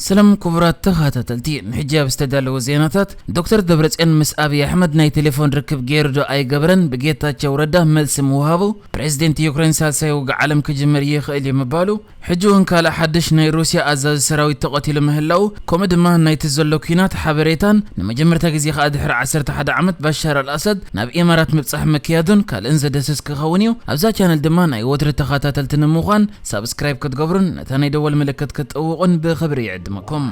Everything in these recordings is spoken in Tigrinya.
ሰላም ክቡራት ተኸታተልቲ፣ ንሕጂ ኣብ ዝተዳለወ ዜናታት፣ ዶክተር ደብረጽዮን ምስ ኣብይ ኣሕመድ ናይ ቴሌፎን ርክብ ገይሩ ዶ ኣይገበረን ብጌታቸው ረዳ መልሲ ምውሃቡ፣ ፕሬዚደንት ዩክሬን ሳልሳይ ውግእ ዓለም ክጅምር ይኽእል እዩ ምባሉ፣ ሕጂ እውን ካልእ ሓድሽ ናይ ሩስያ ኣዛዚ ሰራዊት ተቐቲሉ ምህላው፣ ከምኡ ድማ ናይቲ ዘሎ ኲናት ሓበሬታን ንመጀመርታ ግዜ ከኣ ድሕሪ ዓሰርተ ሓደ ዓመት ባሻር ኣልኣሳድ ናብ ኢማራት ምብጻሕ ምክያዱን ካልእን ዘደስስ ክኸውን እዩ። ኣብዛ ቻነል ድማ ናይ ወትሪ ተኸታተልቲ ንምዃን ሳብስክራይብ ክትገብሩን ነታ ናይ ደወል ምልክት ክትጥውቑን ብኽብሪ ይዕድመኩም።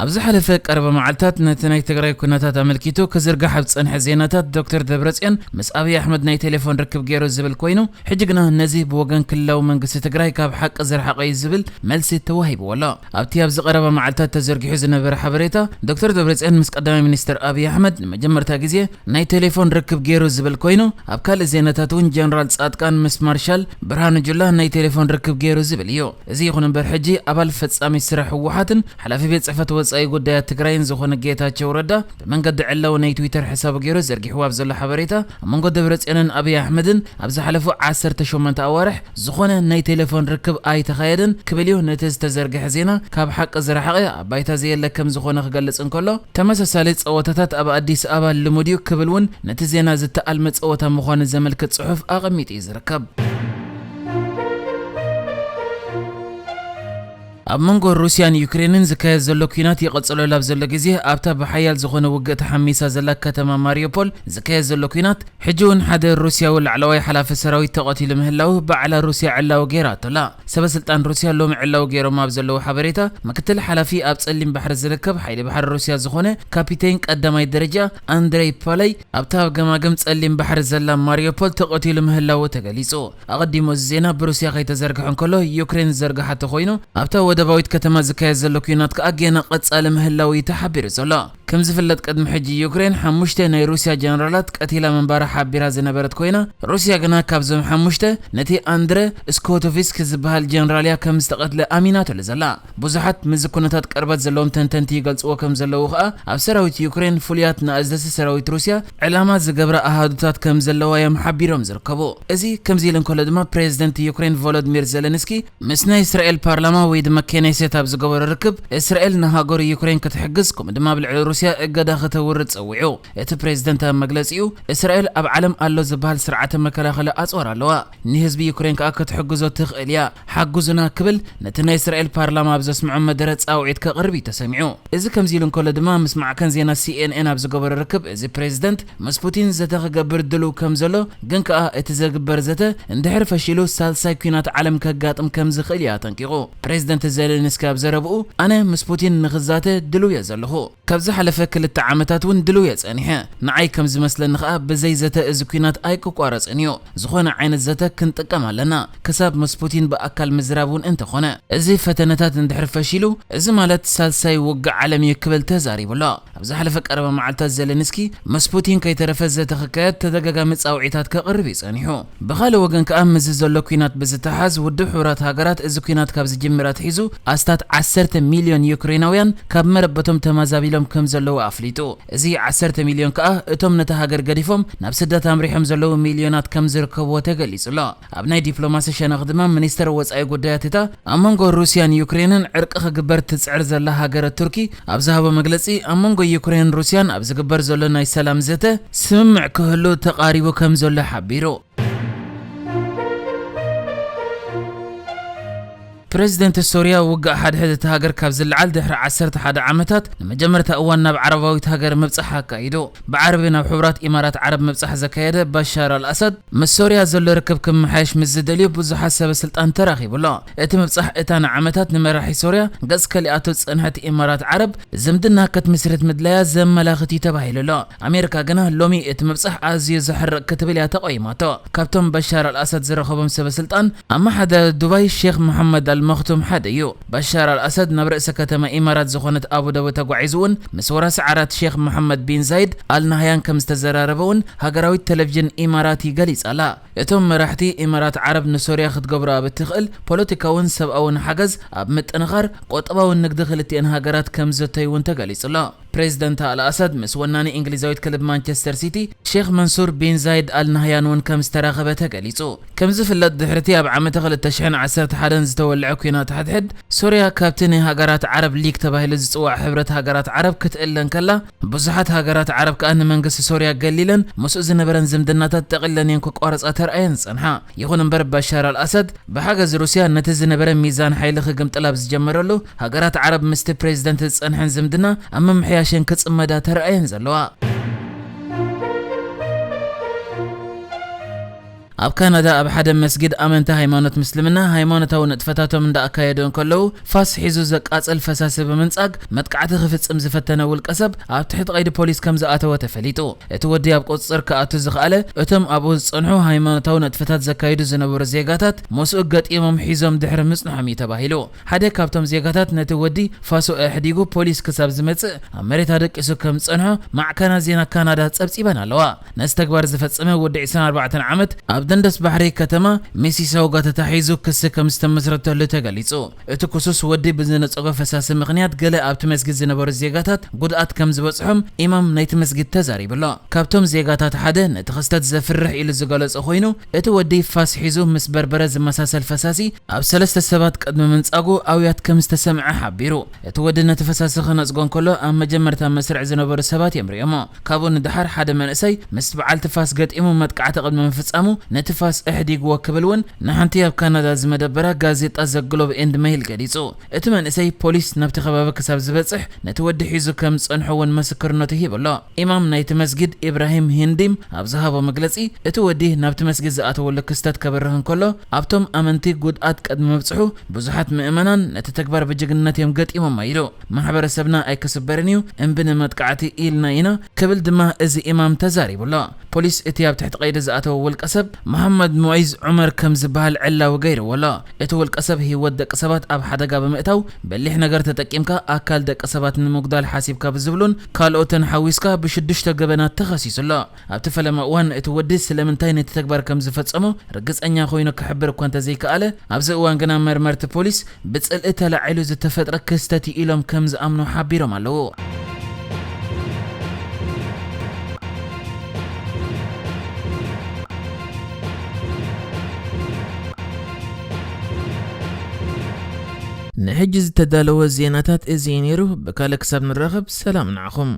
ኣብ ዝሓለፈ ቀረባ መዓልታት ነቲ ናይ ትግራይ ኩነታት ኣመልኪቱ ክዝርጋሕ ኣብ ዝጸንሐ ዜናታት፣ ዶክተር ደብረጽዮን ምስ ኣብይ ኣሕመድ ናይ ቴሌፎን ርክብ ገይሩ ዝብል ኮይኑ፣ ሕጂ ግና ነዚ ብወገን ክልላዊ መንግስቲ ትግራይ ካብ ሓቂ ዝረሓቐ እዩ ዝብል መልሲ ተዋሂብዎ ኣሎ። ኣብቲ ኣብዚ ቀረባ መዓልታት ተዘርጊሑ ዝነበረ ሓበሬታ፣ ዶክተር ደብረጽዮን ምስ ቀዳማይ ሚኒስትር ኣብይ ኣሕመድ ንመጀመርታ ግዜ ናይ ቴሌፎን ርክብ ገይሩ ዝብል ኮይኑ፣ ኣብ ካልእ ዜናታት እውን ጀነራል ጻድቃን ምስ ማርሻል ብርሃኑ ጁላ ናይ ቴሌፎን ርክብ ገይሩ ዝብል እዩ። እዚ ይኹን እምበር፣ ሕጂ ኣባል ፈጻሚ ስራሕ ህወሓትን ሓላፊ ቤት ጽሕፈት ወጻኢ ጉዳያት ትግራይን ዝኾነ ጌታቸው ረዳ፣ ብመንገዲ ዕላዊ ናይ ትዊተር ሕሳቡ ገይሩ ዘርጊሕዎ ኣብ ዘሎ ሓበሬታ፣ ኣብ መንጎ ደብረጽዮንን ኣብይ ኣሕመድን ኣብ ዝሓለፉ ዓሰርተ ሸሞንተ ኣዋርሕ ዝኾነ ናይ ቴሌፎን ርክብ ኣይተኻየደን ክብል እዩ ነቲ ዝተዘርግሐ ዜና ካብ ሓቂ ዝረሓቐ ኣብ ባይታ ዘየለ ከም ዝኾነ ክገልጽ እንከሎ፣ ተመሳሳሊ ጸወታታት ኣብ ኣዲስ ኣበባ ልሙድ እዩ ክብል እውን ነቲ ዜና ዝተኣልመ ጸወታ ምዃኑ ዘመልክት ጽሑፍ ኣቐሚጡ እዩ ዝርከብ። ኣብ መንጎ ሩስያን ዩክሬንን ዝካየድ ዘሎ ኲናት ይቕጽለሉ ኣብ ዘሎ ግዜ፣ ኣብታ ብሓያል ዝኾነ ውግእ ተሓሚሳ ዘላ ከተማ ማሪዮፖል ዝካየድ ዘሎ ኲናት፣ ሕጂ እውን ሓደ ሩስያዊ ላዕለዋይ ሓላፊ ሰራዊት ተቐቲሉ ምህላው ባዕላ ሩስያ ዕላዊ ገይራቶ ኣላ። ሰበ ስልጣን ሩስያ ሎሚ ዕላዊ ገይሮም ኣብ ዘለዉ ሓበሬታ፣ ምክትል ሓላፊ ኣብ ጸሊም ባሕሪ ዝርከብ ሓይሊ ባሕሪ ሩስያ ዝኾነ ካፒቴን ቀዳማይ ደረጃ ኣንድሬይ ፓላይ ኣብታ ኣብ ገማግም ጸሊም ባሕሪ ዘላ ማሪዮፖል ተቐቲሉ ምህላው ተገሊጹ። ኣቐዲሙ እዚ ዜና ብሩስያ ከይተዘርግሐ እንከሎ፣ ዩክሬን ዝዘርግሓቶ ኮይኑ፣ ኣብታ ወደባዊት ከተማ ዝካየድ ዘሎ ኲናት ከኣ ጌና ቀጻሊ ምህላው እዩ ተሓቢሩ ዘሎ። ከም ዝፍለጥ፣ ቅድሚ ሕጂ ዩክሬን ሓሙሽተ ናይ ሩስያ ጀነራላት ቀቲላ ምንባራ ሓቢራ ዝነበረት ኮይና፣ ሩስያ ግና ካብዞም ሓሙሽተ ነቲ ኣንድረ ስኮቶቪስክ ዝበሃል ጀነራል እያ ከም ዝተቐትለ ኣሚናትሉ ዘላ። ብዙሓት ምስዚ ኩነታት ቅርበት ዘለዎም ተንተንቲ ይገልጽዎ ከም ዘለዉ ከኣ፣ ኣብ ሰራዊት ዩክሬን ፍሉያት ንኣዘዝቲ ሰራዊት ሩስያ ዕላማ ዝገብራ ኣሃዱታት ከም ዘለዋ እዮም ሓቢሮም ዝርከቡ። እዚ ከምዚ ኢሉ እንከሎ ድማ፣ ፕሬዚደንት ዩክሬን ቮሎዲሚር ዜለንስኪ ምስ ናይ እስራኤል ፓርላማ ወይ ድማ ኬኔሴት ኣብ ዝገበሮ ርክብ፣ እስራኤል ንሃገሩ ዩክሬን ክትሕግዝ፣ ከምኡ ድማ ኣብ ልዕሊ ሩስያ እገዳ ከተውርድ ጸዊዑ። እቲ ፕሬዚደንት ኣብ መግለጺኡ፣ እስራኤል ኣብ ዓለም ኣሎ ዝበሃል ስርዓተ መከላኸሊ ኣጽዋር ኣለዋ። ንህዝቢ ዩክሬን ከኣ ክትሕግዞ ትኽእል እያ። ሓግዙና ክብል ነቲ ናይ እስራኤል ፓርላማ ኣብ ዘስምዖ መደረ ጻውዒት ከቕርብ እዩ ተሰሚዑ። እዚ ከምዚ ኢሉ እንከሎ ድማ፣ ምስ ማዕከን ዜና ሲኤንኤን ኣብ ዝገበሮ ርክብ፣ እዚ ፕሬዚደንት ምስ ፑቲን ዘተ ክገብር ድሉው ከም ዘሎ፣ ግን ከኣ እቲ ዘግበር ዘተ እንድሕር ፈሺሉ፣ ሳልሳይ ኲናት ዓለም ከጋጥም ከም ዝኽእል እዩ ኣጠንቂቑ። ፕሬዚደንት ዜሌንስኪ ኣብ ዘረብኡ፣ ኣነ ምስ ፑቲን ንኽዛተ ድሉው እየ ዘለኹ። ካብ ዝሓለፈ ክልተ ዓመታት እውን ድሉው እየ ጸኒሐ። ንዓይ ከም ዝመስለኒ ከኣ፣ ብዘይ ዘተ እዚ ኲናት ኣይክቋረጽን እዩ። ዝኾነ ዓይነት ዘተ ክንጥቀም ኣለና፣ ክሳብ ምስ ፑቲን ብኣካል ምዝራብ እውን እንተኾነ። እዚ ፈተነታት እንድሕር ፈሺሉ፣ እዚ ማለት ሳልሳይ ውግእ ዓለም እዩ ክብል ተዛሪቡ ኣሎ። ኣብ ዝሓለፈ ቀረባ መዓልታት ዜለንስኪ ምስ ፑቲን ከይተረፈ ዘተ ክካየድ ተደጋጋሚ ጻውዒታት ከቕርብ እዩ ጸኒሑ። ብኻልእ ወገን ከኣ፣ ምስዚ ዘሎ ኲናት ብዝተሓዝ፣ ውድብ ሕቡራት ሃገራት እዚ ኲናት ካብ ዝጅምር ኣትሒዙ ኣስታት ዓሰርተ ሚልዮን ዩክሬናውያን ካብ መረበቶም ተመዛቢሎም ከም ዘለዉ ኣፍሊጡ። እዚ ዓሰርተ ሚልዮን ከኣ እቶም ነታ ሃገር ገዲፎም ናብ ስደት ኣምሪሖም ዘለዉ ሚልዮናት ከም ዝርከብዎ ተገሊጹ ኣሎ። ኣብ ናይ ዲፕሎማሲ ሸነኽ ድማ፣ ሚኒስተር ወጻኢ ጉዳያት እታ ኣብ መንጎ ሩስያን ዩክሬንን ዕርቂ ክግበር ትጽዕር ዘላ ሃገረ ቱርኪ ኣብ ዝሃቦ መግለጺ፣ ኣብ መንጎ ዩክሬንን ሩስያን ኣብ ዝግበር ዘሎ ናይ ሰላም ዘተ ስምምዕ ክህሉ ተቓሪቡ ከም ዘሎ ሓቢሩ። ፕሬዚደንት ሶርያ፣ ውግእ ሓድሕድ እታ ሃገር ካብ ዝለዓል ድሕሪ ዓሰርተ ሓደ ዓመታት ንመጀመርታ እዋን ናብ ዓረባዊት ሃገር ምብጻሕ ኣካይዱ። ብዓርቢ ናብ ሕቡራት ኢማራት ዓረብ ምብጻሕ ዘካየደ ባሻር ኣልኣሳድ፣ ምስ ሶርያ ዘሎ ርክብ ክመሓየሽ ምስ ዝደልዩ ብዙሓት ሰበ ስልጣን ተራኺቡ ኣሎ። እቲ ምብጻሕ፣ እታ ንዓመታት ንመራሒ ሶርያ ገጽ ከሊኣቶ ዝጸንሐት ኢማራት ዓረብ ዝምድና ክትምስርት ምድላያ ዘመላኽት እዩ ተባሂሉ ኣሎ። ኣሜሪካ ግና ሎሚ እቲ ምብጻሕ ኣዝዩ ዘሕርቕ ክትብል እያ ተቐይማቶ። ካብቶም በሻር ኣልኣሳድ ዝረኸቦም ሰበ ስልጣን፣ ኣመሓዳሪ ዱባይ ሼኽ መሓመድ ኣልመኽቱም ሓደ እዩ። በሻር ኣልኣሳድ ናብ ርእሰ ከተማ ኢማራት ዝኾነት ኣቡዳቢ ተጓዒዙ እውን ምስ ወራሲ ዓራት ሼኽ መሓመድ ቢን ዛይድ ኣልናህያን ከም ዝተዘራረበ እውን ሃገራዊት ቴሌቪዥን ኢማራቲ ገሊጻ ኣላ። እቶም መራሕቲ፣ ኢማራት ዓረብ ንሶርያ ክትገብሮ ኣብ እትኽእል ፖለቲካውን ሰብኣውን ሓገዝ ኣብ ምጥንኻር፣ ቁጠባውን ንግዲ ክልቲኤን ሃገራት ከም ዘተዩ እውን ተገሊጹ ኣሎ። ፕሬዚደንት ኣልኣሳድ ምስ ወናኒ እንግሊዛዊት ክለብ ማንቸስተር ሲቲ ሼክ መንሱር ቢን ዛይድ ኣል ናህያን እውን ከም ዝተራኸበ ተገሊጹ። ከም ዝፍለጥ፣ ድሕሪቲ ኣብ ዓመተ ክልተ ሽሕን ዓሰርተ ሓደን ዝተወልዐ ኲናት ሓድሕድ፣ ሶርያ ካብቲ ናይ ሃገራት ዓረብ ሊግ ተባሂሉ ዝጽዋዕ ሕብረት ሃገራት ዓረብ ክትእለ እንከላ፣ ብዙሓት ሃገራት ዓረብ ከኣ ንመንግስቲ ሶርያ ገሊለን ምስኡ ዝነበረን ዝምድናታት ጠቕሊለን እየን ክቋረጻ ተራእየን ዝጸንሓ። ይኹን እምበር፣ ባሻር ኣልኣሳድ ብሓገዝ ሩስያ ነቲ ዝነበረ ሚዛን ሓይሊ ክግምጥል ኣብ ዝጀመረሉ፣ ሃገራት ዓረብ ምስቲ ፕሬዚደንት ዝጸንሐን ዝምድና ኣብ ምምሕያሸን ክጽመዳ ተራእየን ዘለዋ። ኣብ ካናዳ ኣብ ሓደ መስጊድ ኣመንቲ ሃይማኖት ምስልምና ሃይማኖታዊ ንጥፈታቶም እንዳኣካየዱ እንከለዉ ፋስ ሒዙ ዘቃጽል ፈሳሲ ብምንጻግ መጥቃዕቲ ክፍጽም ዝፈተነ ውልቀ ሰብ ኣብ ትሕቲ ቀይዲ ፖሊስ ከም ዝኣተወ ተፈሊጡ። እቲ ወዲ ኣብ ቁጽጽር ክኣቱ ዝኸኣለ እቶም ኣብኡ ዝጸንሑ ሃይማኖታዊ ንጥፈታት ዘካይዱ ዝነበሩ ዜጋታት ምስኡ ገጢሞም ሒዞም ድሕሪ ምጽንሖም እዩ ተባሂሉ። ሓደ ካብቶም ዜጋታት ነቲ ወዲ ፋሱ ኣሕዲጉ ፖሊስ ክሳብ ዝመጽእ ኣብ መሬት ኣደቂሱ ከም ዝጸንሖ ማዕከናት ዜና ካናዳ ጸብጺበን ኣለዋ። ነዚ ተግባር ዝፈጸመ ወዲ ዕስራን ኣርባዕተን ዓመት ኣብ ደንደስ ባሕሪ ከተማ ሚሲሳውጋ ተታሒዙ ክሲ ከም ዝተመስረተሉ ተገሊጹ። እቲ ክሱስ ወዲ ብዝነጸጎ ፈሳሲ ምኽንያት ገለ ኣብቲ መስጊድ ዝነበሩ ዜጋታት ጉድኣት ከም ዝበጽሖም ኢማም ናይቲ መስጊድ ተዛሪቡ ኣሎ። ካብቶም ዜጋታት ሓደ ነቲ ክስተት ዘፍርሕ ኢሉ ዝገለጾ ኮይኑ፣ እቲ ወዲ ፋስ ሒዙ ምስ በርበረ ዝመሳሰል ፈሳሲ ኣብ ሰለስተ ሰባት ቅድሚ ምንጻጉ ኣውያት ከም ዝተሰምዐ ሓቢሩ። እቲ ወዲ ነቲ ፈሳሲ ክነጽጎ እንከሎ ኣብ መጀመርታ መስርዕ ዝነበሩ ሰባት እዮም ርእዮሞ። ካብኡ ንደሓር ሓደ መንእሰይ ምስ በዓልቲ ፋስ ገጢሙ መጥቃዕቲ ቅድሚ ምፍጻሙ ነቲ ፋስ ኣሕዲግዎ ክብል እውን ንሓንቲ ኣብ ካናዳ ዝመደበራ ጋዜጣ ዘ ግሎብ ኤንድ ሜይል ገሊጹ። እቲ መንእሰይ ፖሊስ ናብቲ ከባቢ ክሳብ ዝበጽሕ ነቲ ወዲ ሒዙ ከም ዝጸንሖ እውን ምስክርነቱ ሂቡ ኣሎ። ኢማም ናይቲ መስጊድ ኢብራሂም ሂንዲም ኣብ ዝሃቦ መግለጺ፣ እቲ ወዲ ናብቲ መስጊድ ዝኣተወሉ ክስተት ከብርህ እንከሎ፣ ኣብቶም ኣመንቲ ጉድኣት ቅድሚ ምብጽሑ ብዙሓት ምእመናን ነቲ ተግባር ብጅግንነት እዮም ገጢሞሞ ኢሉ። ማሕበረሰብና ኣይክስበርን እዩ፣ እምቢ ንመጥቃዕቲ ኢልና ኢና ክብል ድማ እዚ ኢማም ተዛሪቡ ኣሎ። ፖሊስ እቲ ኣብ ትሕቲ ቀይዲ ዝኣተወ ውልቀ ሰብ መሓመድ ሙዒዝ ዑመር ከም ዝበሃል ዕላዊ ገይርዎ ኣሎ። እቲ ውልቀ ሰብ ህይወት ደቂ ሰባት ኣብ ሓደጋ ብምእታው በሊሕ ነገር ተጠቂምካ ኣካል ደቂ ሰባት ንምጉዳል ሓሲብካ ብዝብሉን ካልኦትን ሓዊስካ ብሽዱሽተ ገበናት ተኸሲሱ ኣሎ። ኣብቲ ፈለማ እዋን እቲ ወዲ ስለምንታይ ነቲ ተግባር ከም ዝፈጸሞ ርግጸኛ ኮይኑ ክሕብር እኳ እንተዘይከኣለ፣ ኣብዚ እዋን ግና መርመርቲ ፖሊስ ብጽልኢ ተላዒሉ ዝተፈጥረ ክስተት እዩ ኢሎም ከም ዝኣምኑ ሓቢሮም ኣለዉ። ንሕጂ ዝተዳለወ ዜናታት እዚ እዩ ነይሩ። ብካልእ ክሳብ ንራኸብ ሰላም ንዓኹም።